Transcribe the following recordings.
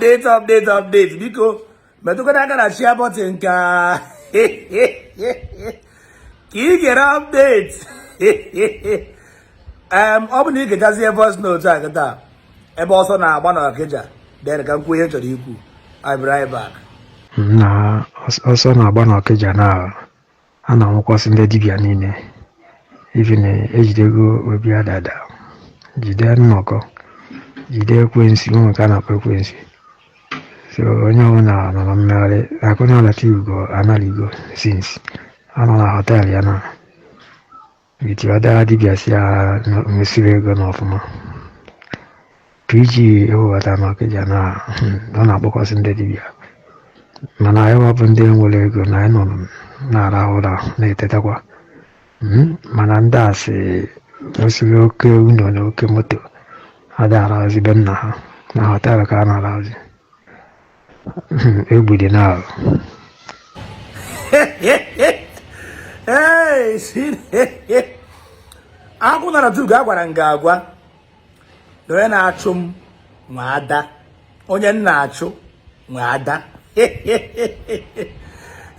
Update, update, update. Biko metụkwana aka na share button ka ị gere update. Ọ bụ na ị gechazie voice note a kịta ebe ọsọ na-agba na Ọkịja, then ka m kwuo ihe m chọrọ ikwu. I'll be right back. Na ọsọ na-agba n'Ọkịja na a na-anwụkwasị ndị dibịa niile, even ejidego Obi Adada, jide nnọkọ, jide ekwensu ụmụ nke a na-akpọ ekwensu. So onye ọbụla nọ na mmegharị akụnye ugo analigo since anọ na hotel ya na with other dibịa si ya nwesịrị ego n'ọfụma. PG ewebata n'Ọkịja na ọ na-akpọkwasị ndị dibịa, mana anyị wapụ ndị nwere ego na anyị nọ na-arahụ ụra na-etetakwa. Mana ndị a si osiri oke ụlọ na oke moto ada arahụzi be nna ha, na hotel ka a na-arahụzi. Egwu dị na ahụ. Hey, akwụ nara tugu agwara m ga-agwa na onye na-achụ m nwe ada, onye m na-achụ nwe ada.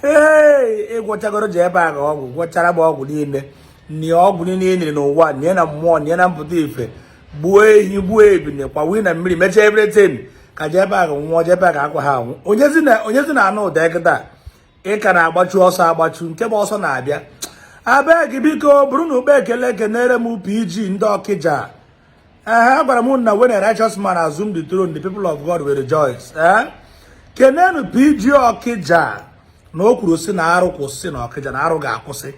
Ee, ịgwọchagoro ji ebe a ka ọgwụ gwọchara m ọgwụ niile nie, ọgwụ niile e nyere n'ụwa nie, na mmụọ nie, na mpụta ife, gbuo ehi, gbuo ebine, kwawi na mmiri, mechaa everything ka ji ebe a nwụọ, ji ebe a ka akwa ha anwụ. Onyezi na anụ ụda kịta ị ka na-agbachu ọsọ agbachu nke bụ ọsọ na-abịa. Abeg, biko, bụrụ na ukpe ekele kenere m PG ndị Ọkịja. Ee, agwara m na when a righteous man assume the throne, the people of God will rejoice. Ee, kenenu PG Ọkịja na o kwuru sị na arụ kwụsị na Ọkịja, na arụ ga-akwụsị.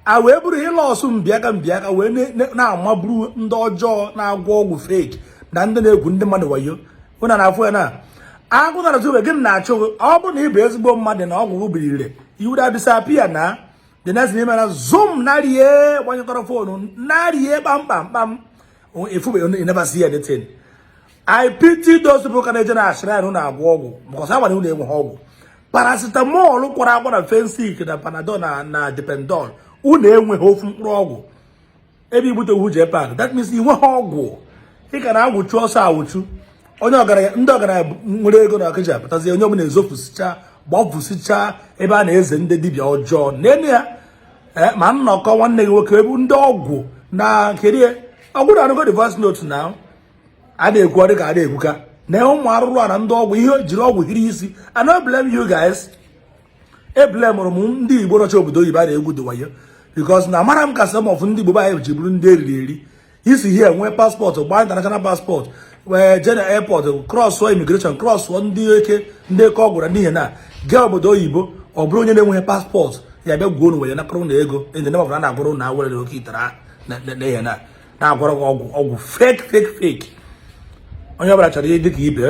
A wee bụrụ ihe lọsụ mbịaka mbịaka wee na-amaburu ndị ọjọọ na-agwọ ọgwụ fake na ndị na-egwu ndị mmadụ wayo. Ụna na-afụ ya na agụ nara tube gị na-achụ gị. Ọ bụrụ na ị bụ ezigbo mmadụ na ọgwụ gị biri ire, you would have disappear na the next thing na zoom narie gbanyekọrọ phone narie kpamkpam kpam efube. You never see anything. I pity those people ka na-eje na shrine na-agwọ ọgwụ, because ha gwara unu enweghị ọgwụ paracetamol kwara akwa na Fensic na Panadol na Dependol. Unu enweghị ofu mkpụrụ ọgwụ ebe ibute ugwu JPAC. That means ị nweghị ọgwụ, ị ka na-awụchu ọsọ awụchu. Onye ọgaranya, ndị ọgaranya nwere ego na Ọkịja pụtazie, onye ọbụla ezofusicha, gbafusicha ebe a na-eze ndị dibịa ọjọọ n'elu ya. Ma nnọkọ nwanne gị nwoke ebe ndị ọgwụ na kerie ọgwụ na anụgo the voice note na a na-ekwu, ọ dị ka a na-ekwuka na ụmụ arụrụ a na ndị ọgwụ ihe jiri ọgwụ hiri isi. I no blame you guys. Eblamụrụ m ndị Igbo nọcha obodo oyibo a na-egwu dị wayo, because na amara m ka some of ndị Igbo be anyị ji bụrụ ndị eriri eri isi here, nwee passport, gbaa international passport, wee jee na airport, cross immigration, cross ndị eke ọgwụ na n'ihi na gaa obodo oyibo. Ọ bụrụ onye na-enweghị passport ya bịa gwuo unu wee nakọrọ na ego ndị na na na-agwụrụ na awere oke itere na ihe na na-agwọrọ gị ọgwụ fake, fake, fake. Onye ọbụla chọrọ ihe dịka ibe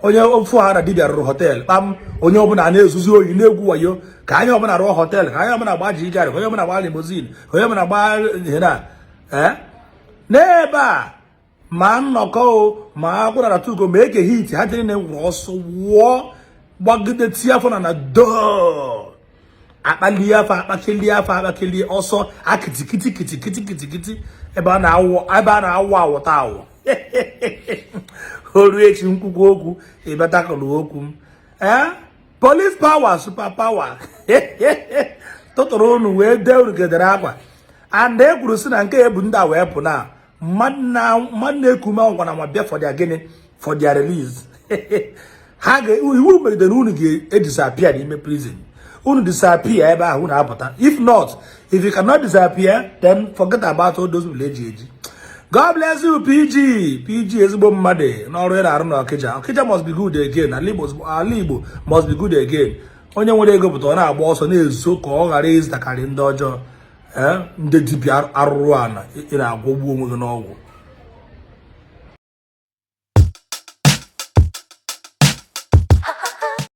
onye ofu ha na dibịa rụrụ hotel kpam. Onye ọbụla na-ezuzi oyi, na-egwu wayo, ka anyị ọbụla rụọ hotel, ka anyị ọbụla gbaa ji gari, ka onye ọbụla gbaa limousine, ka onye ọbụla gbaa ihe na ee n'ebe a ma nnọkọ o ma akwụnara tugo ma eke hit ha dị niile nwụrụ ọsọ wụọ gbagide tie afọ na doo akpalie afọ, akpakelie afọ, akpakelie ọsọ akitikiti kitikiti kitikiti ebe a na-awụ, ebe a na-awụ awụta awụ. O ruo echi nkwukwu okwu ịbịatakọrọ okwu m. Ee, police power, super power tụtụrụ unu wee dee unu gedere akwa. And e kwuru sị na nke ebu ndị a wee pụ na mmadụ na-eku ume ngwa na ma bịa for their gịnị, for their release. Ha ga iwu megidere unu ga-edisappear n'ime prison. Unu disappear ebe ahụ, unu apụta. If not, if you cannot disappear, then forget about all those people eji eji. God bless you, PG. PG, ezigbo mmadụ n'ọrụ ị na-arụ na Ọkịja. Ọkịja must be good again. Ala Igbo must be good again. Onye nwere ego pụta, ọ na-agba ọsọ na-ezo ka ọ ghara ịzụtakarị ndị ọjọọ, ee, ndị dibịa arụrụ ana ị na-agwọgbu onwe gị n'ọgwụ.